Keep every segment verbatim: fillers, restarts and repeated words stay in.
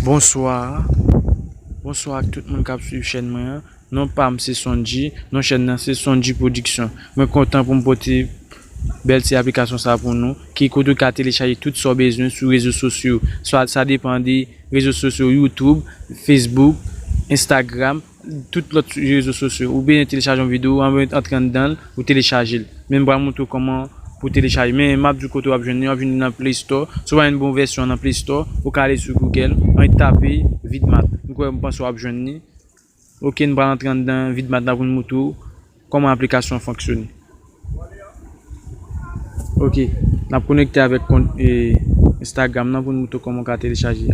Bonswa. Bonswa ak tout moun k ap swiv chèn mwen an. Non pa m se Sondji, non chèn nan se Sondji Production. Mwen kontan pou m pote bèl ti aplikasyon sa pou nou, ki kote ou ka telechaje tout sa w bezwen sou rezo sosyo. Swa sa depann de rezo sosyo YouTube, Facebook, Instagram, tout lòt rezo sosyo. Ou bezwen telechaje yon videyo, ou antre anndan l, ou telechaje l. Men m pral montre w kòman pou telechaje. Men m ap di w kote w ap jwenn li, w ap jwenn li nan Play Store. Si w pa jwenn bon vèsyon nan Play Store, ou ka ale sou Google, ann tape Vidmat. M kwè, m panse w ap jwenn li. Ok, n pral antre anndan Vidmat la pou n montre w kòman aplikasyon an fonksyone. Ok, n ap konekte avèk kont, e, Instagram nan pou n montre w kòman w ka telechaje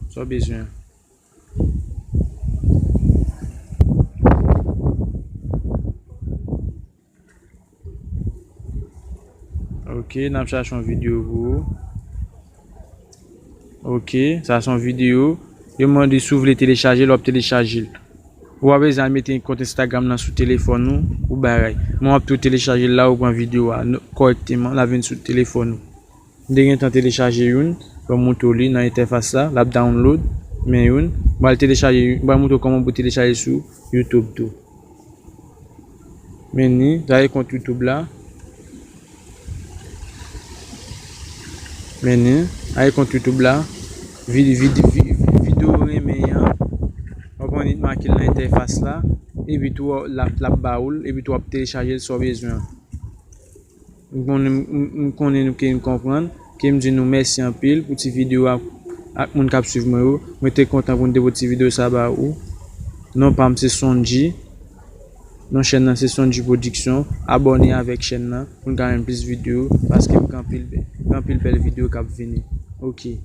sa w bezwen an. Ok, n ap chache yon videyo pou ou. Ok, sa se yon videyo. Yo mande si w vle telechaje l, w ap telechaje l. Ou pa bezwen al mete kont Instagram nan sou telefòn ou, ou bagay. Men w ap tou telechaje l la, ou pran videyo a no-, kòrèkteman, l ap vin sou telefòn ou. M te gentan telechaje youn, ban m montre w li nan entèfas la, l ap download, men youn. M pral telechaje, m pral montre w kòman pou telechaje sou YouTube tou. Men ni, sa e kont YouTube la. Men ni, sa e kont YouTube la. Vid-, vid-, vi-, videyo w renmen an. W ap annik make l nan entèfas la. Epi tou, l ap, l ap ba ou l. Epi tou, w ap telechaje l sa w bezwen an. M konnen, m, m konnen nou ke n konprann, ke m di nou mèsi anpil pou ti videyo a ak moun k ap swiv mwen yo. Mwen te kontan pou m te pote ti videyo sa ba ou. Non pa m se Sondji. Non chèn nan se Sondji Production. Abòne avèk chèn nan pou n ka jwenn plis videyo, paske gen anpil bè-, gen anpil bèl videyo k ap vini. Ok.